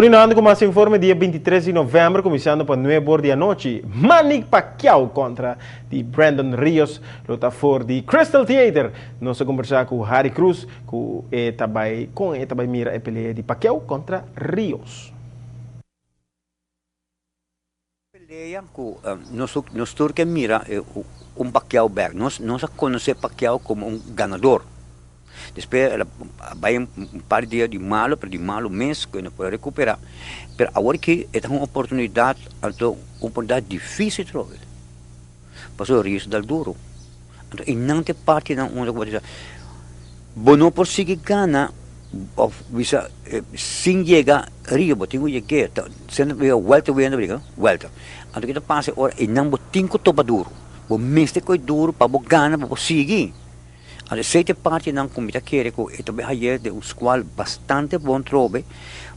Continuando cu mas informe, dia 23 di november, cuminsando pa 9 or di anochi, Manny Pacquiao contra di Brandon Rios lo ta for di Crystal Theater. Nos a conversa cu Harry Cruz, cu e ta bay, con e ta bay mira e pelea di Pacquiao contra Rios. Pelea cu nos nos tur ke mira un Pacquiao bek. Nos nos a conoce Pacquiao como un ganador. Despues el a bay un par di dia di malo, pero di malo mes cu e no por a recupera. Pero awor aki e ta un oportunidad, anto un oportunidad dificil trobe. Pasobra Rios ta dal duro. Anto einan ta e partinan unda ku bo ta bisa bo no por sigui gana òf bisa sin yega riba, bo tin ku yeg'é. Ta sende bo wèlta wenda bo diga wèlta. Anto ke ta pasa e ora einan bo tin ku topa duru. Bo mester kohe duru pa bo gana pa bo sigui. Anto esei ta e partinan ku mi ta kere ku e ta bai haye den un skual bastante bon trobe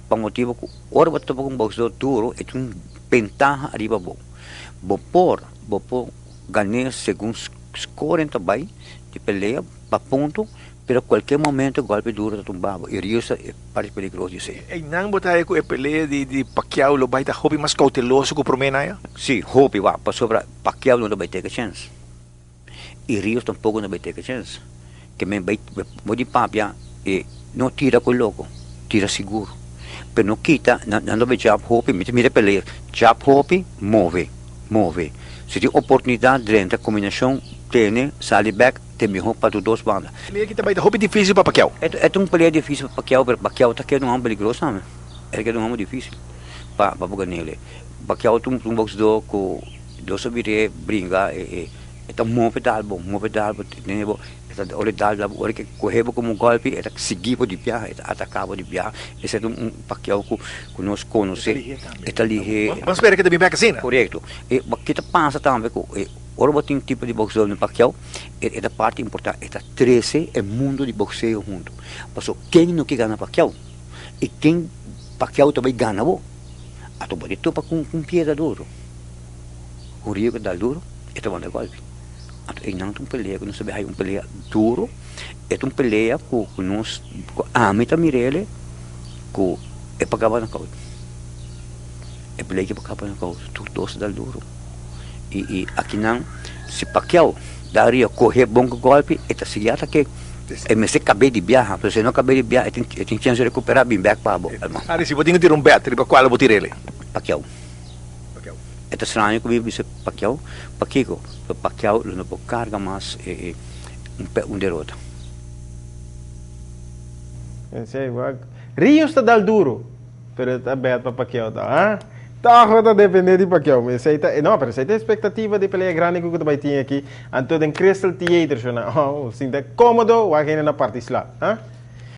pa motibu ku ora bo ta topa ku un bòksdor duru e tin un bentaha ariba bo. Bo por bo por Gané segun scoren ta bay di pelea pa punto, pero cualkier momento golpe duro ta tumba bo y Rios ta e parti peligroso di esey. Eynan bo ta haya cu e pelea di Pacquiao lo bay ta hopi mas cauteloso cu prome naya? Si, hopi wak, pasobra Pacquiao no ta bay take chens y Rios tampoco no ta bay take chens. Ke men bay bo di papia e no tira cu loco, tira sigur, pero no kita, nan ta bay jab hopi, mi ta mira e pelea, jab hopi, move, move. Si tin oportunidad drenta combinacion tene sali bek te miho pa tur dos banda. Pelea ki ta bay ta hopi dificil pa Pacquiao. E ta un pelea dificil pa Pacquiao pero Pacquiao ta keda un homber peligroso tambe. E ta keda un homber dificil pa pa bo ganele. Pacquiao ta un boxeador cu dos a bira bringa e ta move dal bo move dal bo tene bo E ta ora e dal dal bo, ora ke kohe bo komo golpi e ta sigui bo di biaha, e ta ataka bo di biaha. Esei ta un Pacquiao ku ku nos konosé. E ta lihé. Bo spera ke ta bin bek asina? Korekto. E ke ta pasa tambe ku e ora bo tin tipo di boxeador den Pacquiao, e e ta parti importante, e ta trese e mundo di boxeo huntu. Pasobra ken no ke gana Pacquiao? I ken Pacquiao ta bai gana bo? Ato bo ta topa ku un piedra duru. Un rio ku ta dal duru, e ta wanta golpi. Anto einan ta un pelea ku nos ta bay haya un pelea duro, e ta un pelea ku nos, ku ami ta mir'el ku e por kaba nòkout. E pelea ki por kaba nòkout, tur dos ta dal duro. I i akinan si Pacquiao da ria kohe bon ku gòlpi e ta sigui atak'é. E mester kab'é di biaha, pasobra si e no kab'é di biaha e tin e tin chèns di rekuperá bin bèk pa bo. Ari, si bo tin ku tira un bèt riba kual bo tir'el? Pacquiao. E ta straño ku mi bisa Pacquiao. Pakiko? Pasobra Pacquiao lo no por karga mas e un derota. Esei wak. Rios ta dal duro, pero e ta bèt pa Pacquiao ta, ha? Tòg ta dependé di Pacquiao. Esei ta, no, pero esei ta espektativa di pelea grandi ku ku ta bai tin aki. Anto den Crystal Theater, shona. Oh, sinta kómodo, wak hende na parti sla, ha?